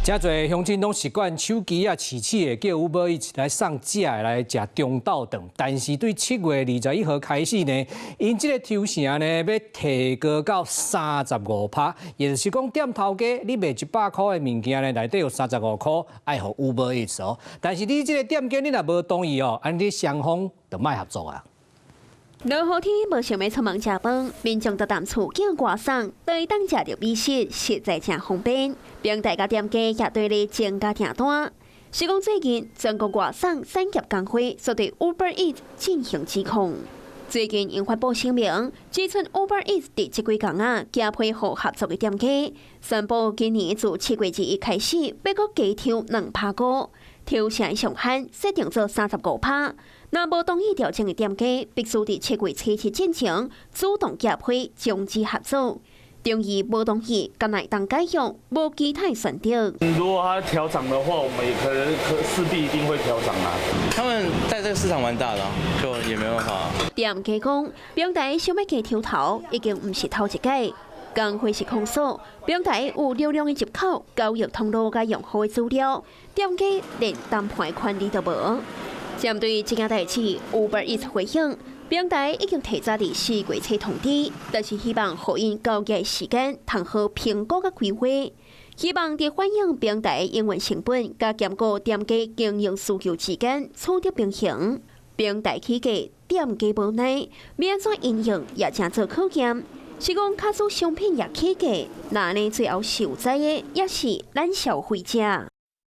誠濟鄉親攏習慣手機啊，市市會叫 Uber Eats 來送食的來食中晝頓，但是對7月21號開始呢，𪜶這個抽成呢欲提高到35趴，也就是講店頭家你賣100箍的物件呢，內底有35箍愛予 Uber Eats 哦。但是你這個店家你若無同意哦，按呢雙方就莫合作啊。落雨天無想欲出門食飯，民眾就踮厝叫外送，都會當食著美食，實在誠方便。平台佮店家也對咧增加訂單。是講最近全國外送產業工會煞對 Uber Eats 進行指控。最近𪜶發布聲明，指出 Uber Eats 佇這幾工仔，加批予合作的店家，宣布今年自7月21開始，欲閣加抽2.5趴，抽成上限設定做35趴。若無同意調整的店家，必須佇7月初七進前主動寄批終止合作。等於無同意，敢會當解約，無其他選擇。如果他調漲的話，我們也可能可勢必一定會調漲啊。他們在這個市場玩大了，就也沒辦法。店家講，平台想欲加抽頭，已經毋是頭一擺。工會是控訴，平台有流量的入口、交易通路佮用戶的資料，店家連談判的權利都無。針對這件代誌，Uber Eats 回應，平台已經提早佇4月初通知，但是希望予𪜶夠的時間，通好評估佮規劃，希望佇反映平台營運成本，佮兼顧店家經營需求之間取得平衡。平台起價，店家無奈，欲按怎營運也誠做考驗。是講，假使商品也起價，那呢最後受災的也是咱消費者。